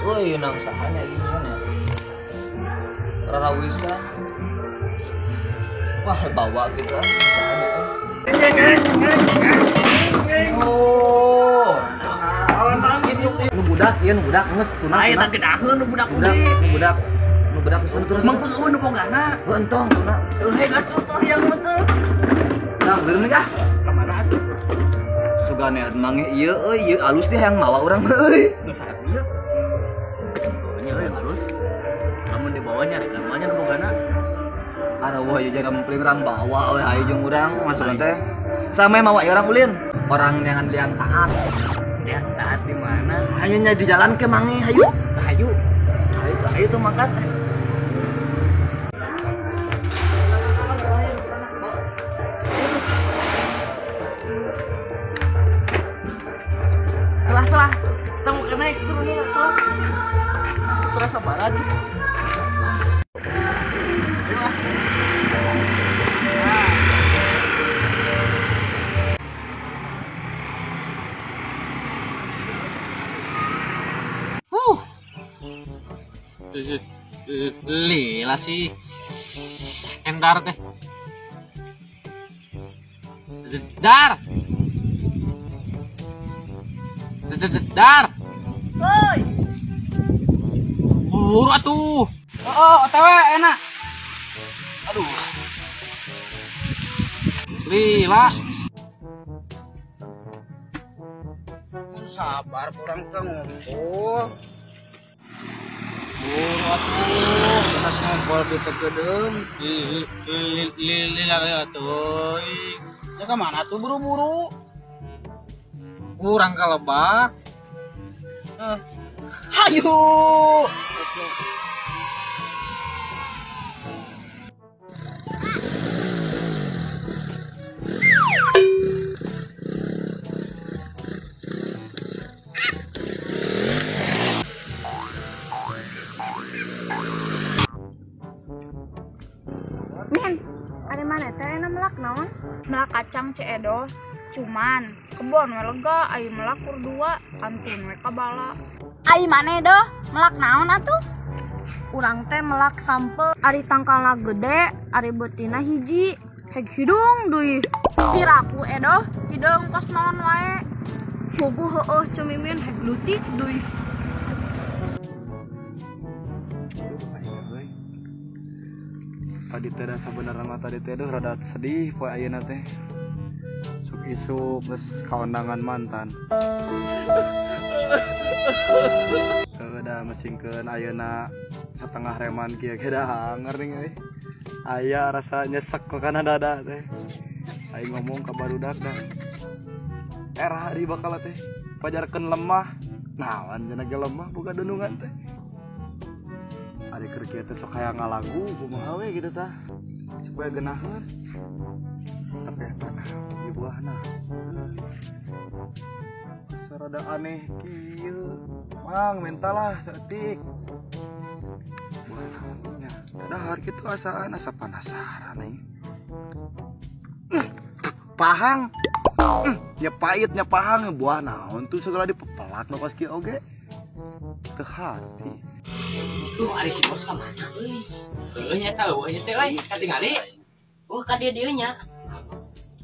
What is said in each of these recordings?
Euy nang sahanya ieu nya. Rarawisa. Wah, bawa gitu ah sahanya teh. Oh. Nu budak ieu nu budak geus tuna. Ayo tak gedaheun nu budak budak, nu budak. Nu budak geus turun. Mangpeung nu bogana. Heuh entong tuna. Heuh atuh teh yang mah teh. Nah, bener nih ah. Kamana atuh? Sugane mangi ieu euy, ieu alus deh yang mawa urang mah euy. Nu saat ieu. Bawanya euy alus. Lamun dibawanya rek namanya nu bogana. Arawah ieu jaga mempling urang bawa we hayu jeung urang maksudna teh. Sampe mawa ieu urang ulin. Orang yang liang taat. Ya, taat di mana? Hayu nya di jalan ke mangi hayu. Hayu. Hayu tuh hayu tuh makan. Salah-salah. Kita mau kena turun dulu, salah. Terus sabaran. Ayo lah. Lila sih Endar teh. Dar. Dar. Oi. Buru atuh. Oh, OTW enak. Aduh. Lila. Sabar kurang teh ngumpul. Buru atuh. Terus ngumpul kita kedeung. Lila atuh. Ya ke mana tuh buru-buru? Kurang ke lebak. Hayu. Min, ari mana teh enak melak naon? Melak kacang Ceedoh. Cuman kebon we lega ai melak kur dua kantun we kabala. Ai maneh doh melak naon atuh? Urang teh melak sampe ari tangkalna gede, ari beutina hiji, heg hidung deui. Piraku edoh hideung kos naon wae. Bobo heueuh cemimin heg leutik deui. Tadi teh sabenerna mah tadi teh duh rada sedih poe ayeuna teh. Isuk geus kaondangan mantan. Udah mesingkeun ayeuna setengah reman kieu ge da hanger ning euy. Aya rasa nyesek kana dada teh. Aing ngomong ka barudak dah. Era hari bakal teh pajarkeun lemah. Naon cenah ge lemah boga dunungan teh. Ari keur kieu teh sok hayang ngalagu kumaha we gitu tah. Supaya geunaheun. Tapi eta di buahna rada aneh kieu mang mentalah saeutik buah naonnya dahar kitu asaan asa penasaran aing pahang nya pait nya pahang buah naon tuh segala dipepelak nu kos kieu oge teu hati. Duh ari si bos ka mana euy? Heueuh nya eta eueuh nya teh euy katingali. Oh ka dieu dieu nya.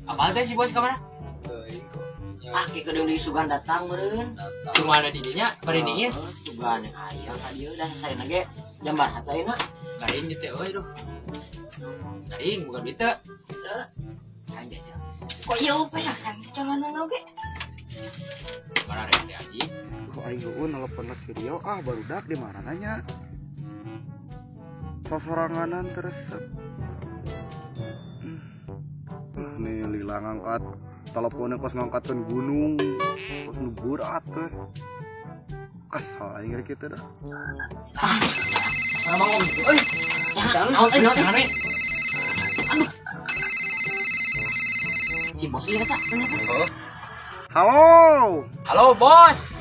Apal teh si bos ka mana? Ah, ki kedeung deui sugan datang meureun. Cuma ada di dinya bari niis. Sugan aya ka dieu da sasarina ge jam baraha ayeuna? Lain ieu teh euy duh. Lain bukan duit teh. Heuh. Aing jajan. Kok ieu pesakan calonan oge? Mana rek teh anjing? Kok aing eueun nelpon si Rio ah barudak di mana nanya. Sosoranganan terus. Nih lila ngangkat teleponnya kos ngangkatkeun gunung kos nu berat teh kesel aing rek kitu dah. Sama ngomong euy. Jangan wis. Aduh. Si bos ieu eta ternyata. Halo. Halo bos.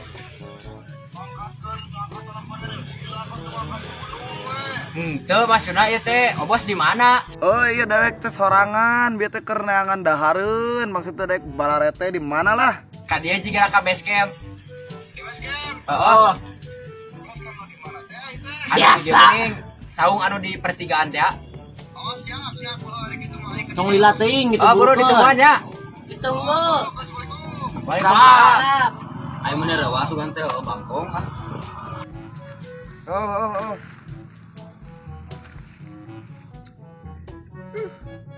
Teu maksudna ieu teh, oh bos di mana? Oh iya dewek teh sorangan, bieu teh keur neangan dahareun, maksudna dewek balarete di mana lah? Ka dieu jiga ka base camp. Di base camp. Heeh. Biasa. Saung anu di pertigaan teh. Oh, siap siap kalau ada gitu mah Tong lila teuing gitu. Oh, buru ditemuan ya. Ditunggu. Waalaikumsalam. Ayo mun rewa sugan teh bangkong ah. Oh.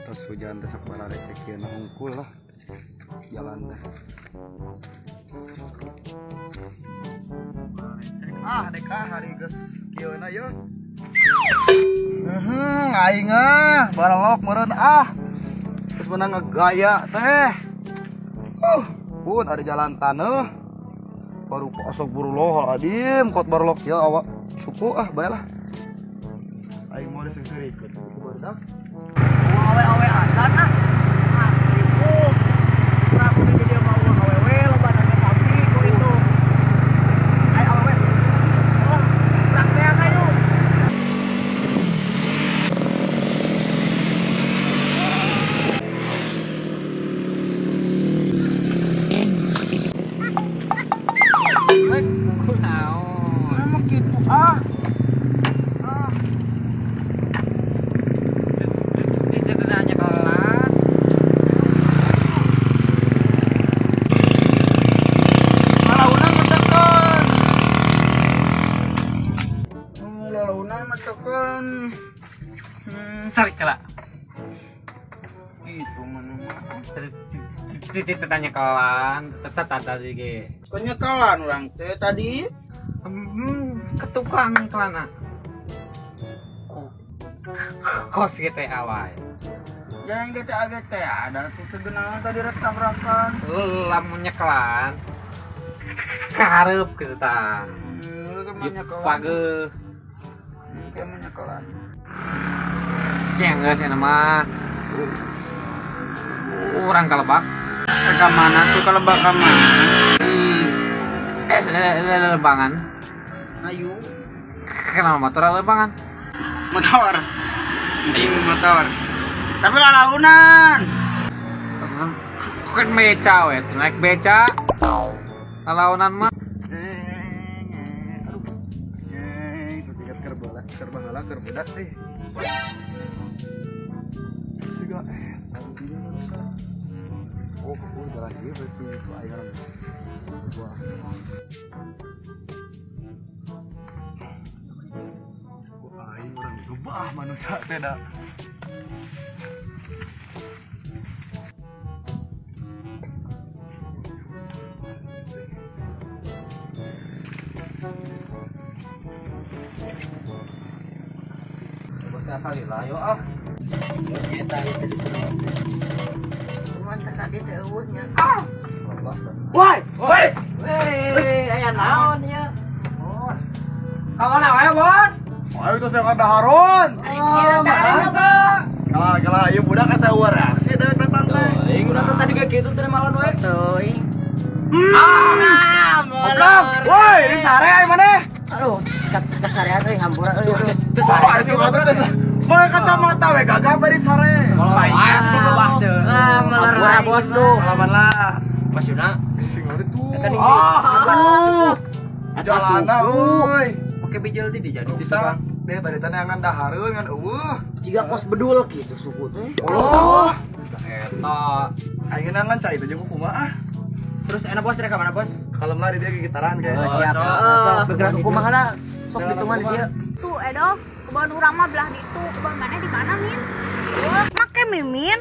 Terus hujan teh sok bararecek ieu na hungkul lah. Jalan teh. Ah, deka hari geus kieu na yeuh. Aing ah, barelok meureun ah. Terus menang ngegaya teh. Pun ada jalan taneuh. Baru astagfirullahaladzim, kot barelok ya awak. Suku ah, bae lah. Aing moal seungseurikeun ku barudak. Awe-awe acan ah. Cari kelak. Gitu mana? Titik tanya kelan, tetap ada ge. Penyekalan orang teh tadi. Ke tukang kelana. Kos GTA wae. Jangan GTA GTA ada tuh segenang tadi rek tabrakan. Lamun nyekelan. Karep gitu ta. Page. Kayak menyekelan. Ceng geus cenah mah. Urang kalebak. Ka mana tuh kalebak ka mana? Lebangan. Ayo. Kenapa motor lebangan? Motor. Motor. Tapi lalaunan. Kan beca we, naik beca. Lalaunan mah. Aduh. Sok ingat keur baheula keur budak teh. Siga oh, jalan ieu berarti aing orang. Wah. Aing urang gebah manusia teh da. Bos asal lila yo ah. Cuman tadi teh eueuh nya. Woi, woi. Weh, aya naon ieu? Bos. Ka mana wae, Bos? Ayo tuh saya kada Harun. Kalah kalah ieu budak asa eueuh reaksi teh petang teh. Teuing urang teh tadi ge kitu teh malan we. Teuing. Ah, molor. Woi, ini sare ai maneh? Aduh, kasarean euy ngampura euy. Teu sare. Moal kacamata we gagah bari sare. Molor tuh bebas teu. Ah, molor bos tuh. Salaman lah. Mas Yuna. Tinggal itu. Oh, jalana euy. Pake bijil teh dijadi teh tukang. Deh tadi teh neangan dahareun ngan eueuh. Jiga kos bedul kitu suku teh. Allah. Eta. Aing neangan cai teh jeung kumaha ah. Terus enak bos rek ka mana bos? Kalem lah di dia gitaran kayak. Oh, siap. Sok gerak kumaha lah. Sok dituman di dia. Tuh edo, kebon urang mah belah ditu, kebon maneh di mana Min? Make Mimin.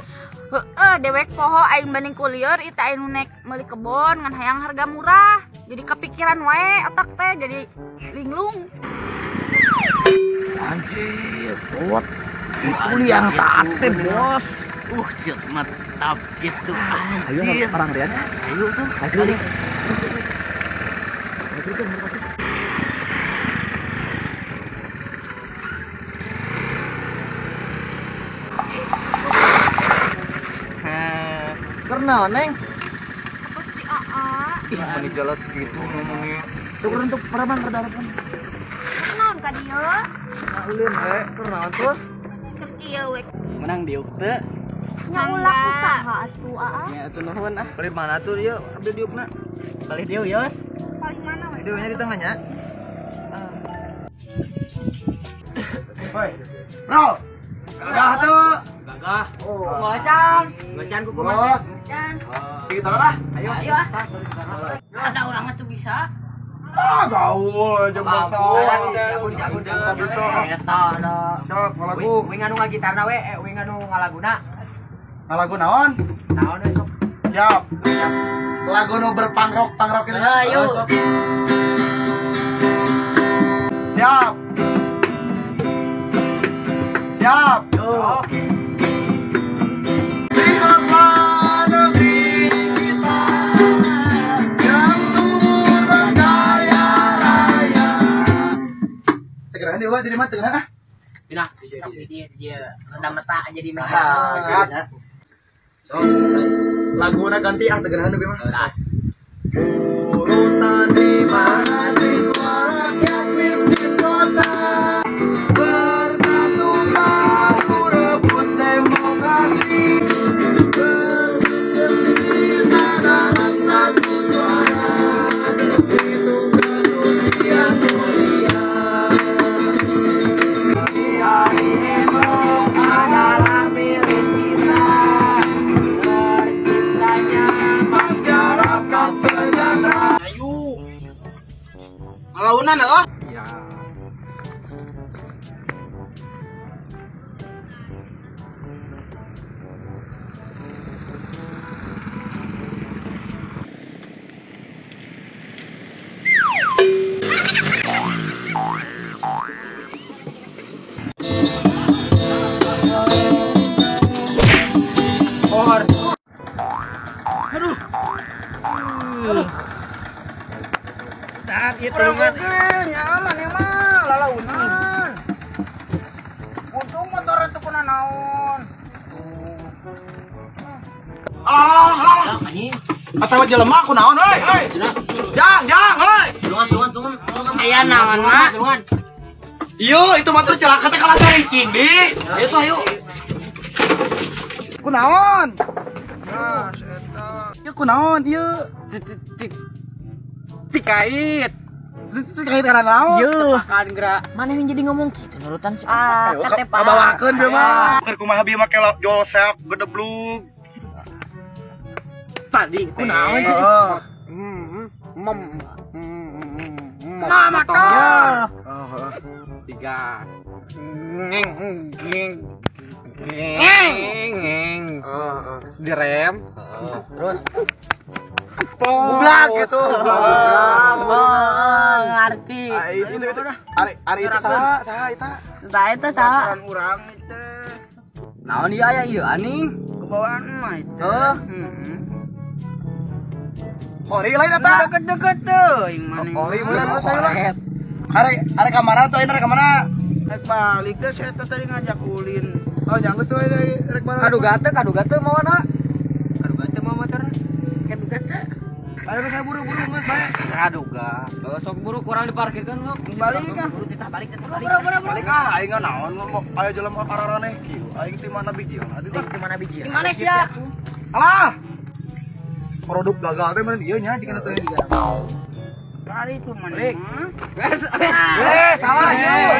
Heeh, dewek poho aing banding kulieur ieu teh anu naik meuli kebon ngan hayang harga murah. Jadi kepikiran wae otak teh jadi linglung. Anjir, bot. Itu liang taat bos. Siap mantap gitu. Ayo orang rian. Ayo tuh. Ayo. Karena neng. Apa sih aa? Ih, meni jelas gitu ngomongnya. Tuh untuk peraman perdarapan. Kenaon ka dieu? Nah, ulin we, kenaon tuh? Keur ieu we. Menang diuk teu. Nya ulah usaha atuh aa. Nya atuh nuhun ah. Beli mana tuh dia? Abdi diukna. Balik dieu, Yos. Paling mana we? Diuknya di tengahnya. Woi. Bro. Gagah tuh. Gagah. Gocan. Gocan kuku mas. Gocan. Kita lah. Ayo. Ayo ah. Ada orang mah tuh bisa. Ah, gaul aja bangsa. Aku bisa. Eta ada. Siap, ngalagu. Wing anu ngagitarna we, wing anu ngalaguna. Ngalagu naon? Naon we sok. Siap. Lagu nu berpangrok-pangrok itu. Ayo. Siap. Siap. Lihatlah negeri kita yang subur berkaya raya. Tegeran dewa jadi mah tegeran ah. Pindah. Dia rendah mata jadi mah. So, laguna ganti ah tegeran deui mah. Buruh tani mahasiswa rakyat miskin kota bersatu bahu rebut demokrasi bercerita dalam satu suara itu kesucian mulia. Hari esok adalah milik kita, terciptanya masyarakat sejahtera. Ayo. Ngalaunan oh. Ya. Tulungan nyaman ya mah lalaunan. Untung motor itu pernah naon. Alah alah alah. Atawa jelema ku naon euy euy. Jang jang euy. Tulungan tulungan tulungan. Aya naon mah? Tulungan. Iyo itu motor celaka teh kalah cicing di. Ayo tuh ayo. Ku naon? Nah, eta. Ieu ku naon ieu? Tikait. Tikait kana naon? Yeuh. Tepakan gerak. Mana yang jadi ngomong gitu nurutan si ah, kabawakeun bieu mah. Keur kumaha bieu make jol seak gedeblug. Tadi ku naon sih? Nah, motor. Tiga. Ngeng ngeng ngeng. Direm. Terus goblak gitu. Oh, ngerti. Itu ari itu saha saha eta? Saha eta saha? Urang itu. Naon ieu aya ieu aning? Kebawaan mah itu. Heuh. Ori lain eta. Deket-deket teuing maneh. Ori meureun mah saya lah. Are are ka mana tuh ayeuna ka mana? Rek balik deh saya tadi ngajak ulin. Oh, nyanggus tuh rek mana? Kaduga teu mawana. Kaduga teu mau motor. Kaduga teu. Ayo saya buru-buru geus bae. Kaduga. Sok buru kurang diparkirkan lu. Balik ah. Buru titah balik titah balik. Balik ah aing naon aya jelema kararaneh kieu. Aing ti mana biji? Aduh ti mana biji? Di mana sia? Alah. Produk gagal teh meureun ieu nya jika teh. Balik tuh mana? Eh, salah ieu.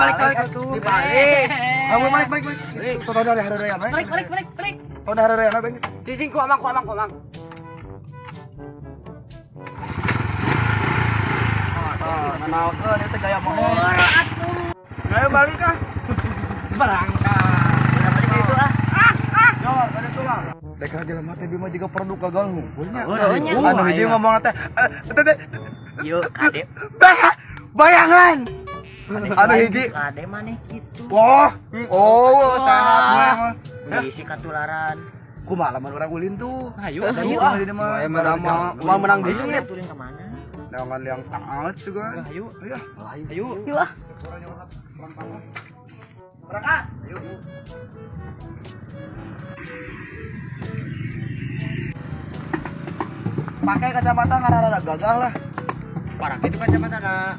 Balik balik dibalik. Ayo balik balik balik. Tuh dari harerean we. Balik balik balik balik. Tuh dari harerean we geus. Cicing ku amang ku amang ku amang. Kenalkeun ieu teh gaya moho. Ayo balik ah. Berangkat. Balik itu ah. Yo, ada tulang. Dek jelema teh bima juga produk gagal ngumpulnya. Anu hiji ngomong teh teh Yo kade. Bayangan. Anu hiji kade maneh kitu. Wah, oh sehat mah. Bisi katularan. Kumaha lamun urang ulin tuh. Ayo, ayo ah. Mah menang deui. Tulin ka mana? Jangan liang taat juga. Ayo, ayo. Ayo. Ayo ah. Berangkat. Ayo. Pakai kacamata ngarara gagah lah. Parah itu kacamata na.